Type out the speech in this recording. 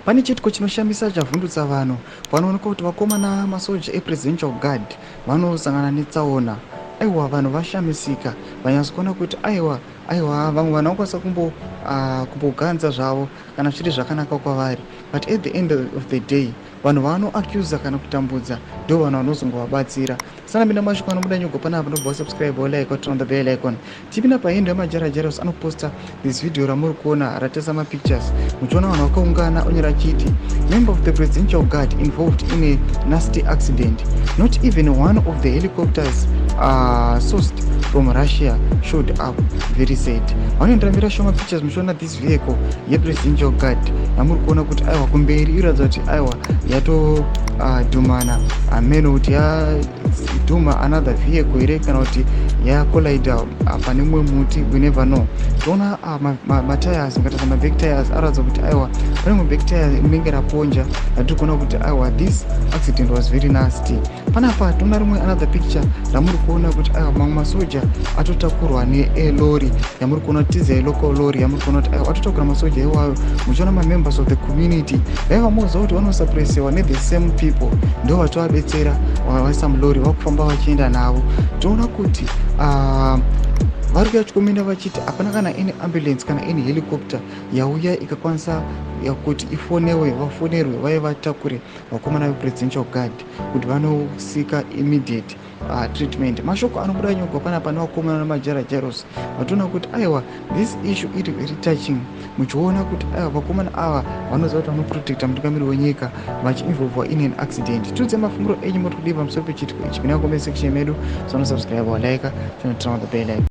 Pane chiitiko chinoshamisa chavhundutsa vanhu panoonekwa kuti vakomana masoja ePresidential Guard vanosangana netsaona. Aiwa, vanhu vashamisika, vanyatso kuona kuti aiwa, aiwa, vamwe vanhu vanokwanisa kumboganza zvavo kana zviri zvakanaka kwavari, but at the end of the day vanhu vaanoaccusa kana kutambudza ndo vanhu vanozongovabatsira. Sanapinda mashoko anobuda nyugo panapa, ndobva wasubscribe, like, turn on the bell icon. Tipinda pahandle yaMajara Jairos, anoposta this video ramuri kuona ratesa mapictures, muchiona vanhu vakaungana. Onyora achiti, "Member of the Presidential Guard involved in a nasty accident. Not even one of the helicopters sourced from Russia showed up. Very sad." Vanoendera mberi shoma pictures, muchiona this vehicle yePresidential Guard yamuri kuona kuti aiwa, kumberi iratidza kuti aiwa, yatodhumana, ameno kuti yadhuma another vehicle here kana kuti yacollida pane mumwe muti, we never know. Toona matires, mukatarisa maback tires aratidza kuti aiwa, pane mumwe back tire rinenge raponja, ratiri kuona kuti aiwa, this accident was very nasty. Panapa toona rimwe another picture ramuri kuona kuti aiwa, mamwe masoja atotakurwa nelori yamuri kuona kuti tiza yelocal lorry yamuri kuona kuti aiwa, atotakura masoja iwayo. Muchiona mamembers of the community vaiva moziva kuti vanosuppressiwa nethe same people, ndo vatovabetsera, vaisa mulori, vakufamba vachienda navo. Toona kuti vari kuya chikomenda vachiti hapana kana any ambulance kana any helicopter yauya ikakwanisa kuti ifonewe, vafonerwe vaive vatakure vakomana vePresidential Guard kuti vanoseeka immediate treatment. Mashoko anobuda nyogwa panapa nevakomana naMajara Jairos, vatoona kuti aiwa, this issue iri very touching, muchiona kuti aiwa, vakomana ava vanoziva kuti vanoprotecta mutungamiri wenyika vachiinvolvwa in an accident. Tiudze mafungiro enyu, muri kudii pamusoro pechiitiko ichi? Pinda comment section medu, sonosubscribe, walike, tonoturn on the bell icon.